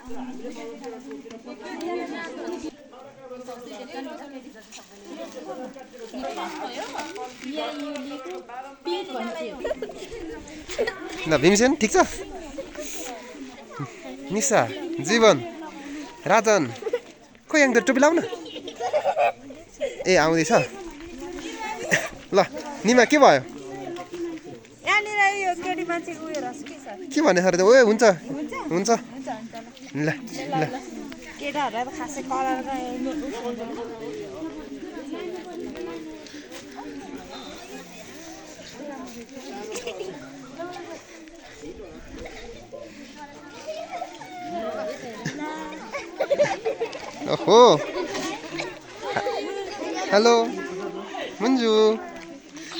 ल भीमसेन ठीक छ निशा जीवन राजन खोइ यहाँ टोपी लाउ न ए आउँदैछ ल निमा के भयो के भने सर ओ हुन्छ हुन्छ ल ल केटाहरुलाई खासै कलर ओहो हेलो मन्जु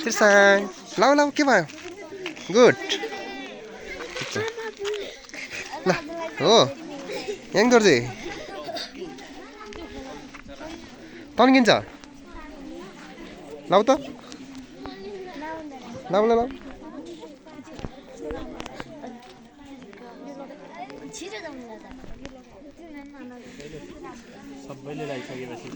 त्रिसाङ लाउ लाउ के भयो गुड ल हो यहाँ गर्दै तन्किन्छ लाउ त लाउ ल लाउ सबैले लागिसकेपछि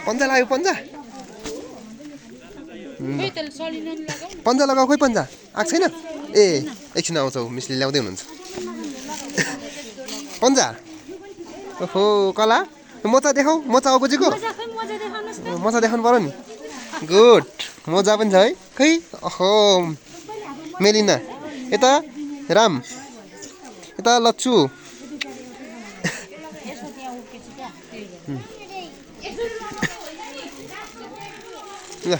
पन्जा लाग्यो पन्जा पन्जा लगाऊ खोइ पन्जा आएको छैन ए एकछिन आउँछ मिसले ल्याउँदै हुनुहुन्छ पन्जा ओहो कला मोजा देखाऊ मोजा अबुजीको मोजा देखाउनु पर्यो नि गुड मोजा पनि छ है खै ओहो मेलिना यता राम यता लच्चु ल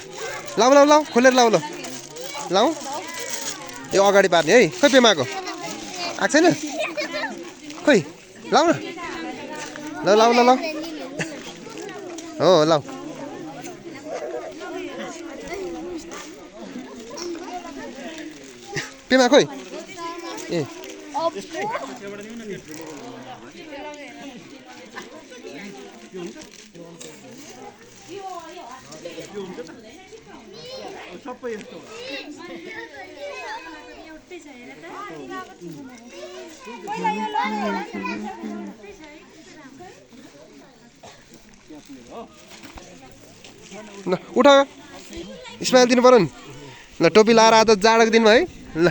लाउ लाउ लाउ खोलेर लाउ ल लाउ यो अगाडि पार्ने है खोइ पेमाको आएको छैन खोइ लाउ न ल लाउ ल लाउ हो लाउ पेमा खोइ ए सबै यस्तो ल उठा स्माइल दिनु पर्यो नि ल टोपी लाएर आज जाडोको दिनमा है ल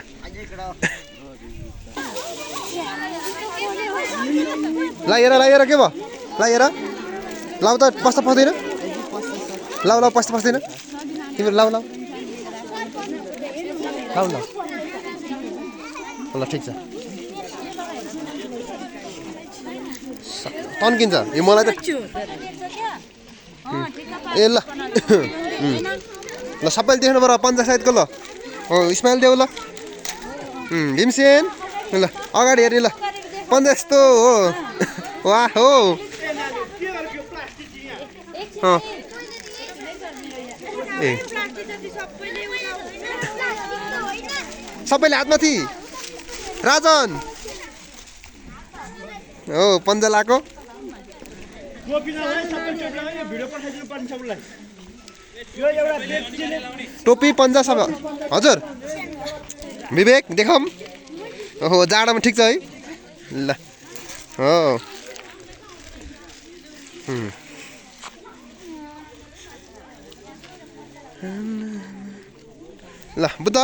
लाइएर के भयो लाइएर लाउ त पस्ता पस्दैन लाउ लाउ पस्ता पस्दैन तिम्रो लाउ लाउ लाउ लाउ ल ठिक छ तन्किन्छ यो मलाई त ए ल ल सबैले देख्नु पर्यो पन्जा साइडको ल हो स्माइल देऊ ल भीमसेन ल अगाडि हेर्ने ल पन्जा यस्तो हो वाह हो ए सबैले हातमाथि राजन हो पन्जा लाएको टोपी पन्जा सब हजुर विवेक देखाऊँ ओहो जाडोमा ठिक छ है ल हो ल बुद्ध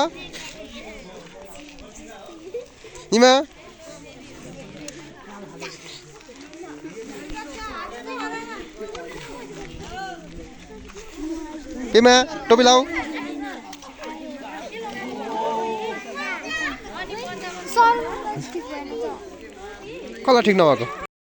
निमा पेमा टोपी लाऊ कलर ठिक नभएको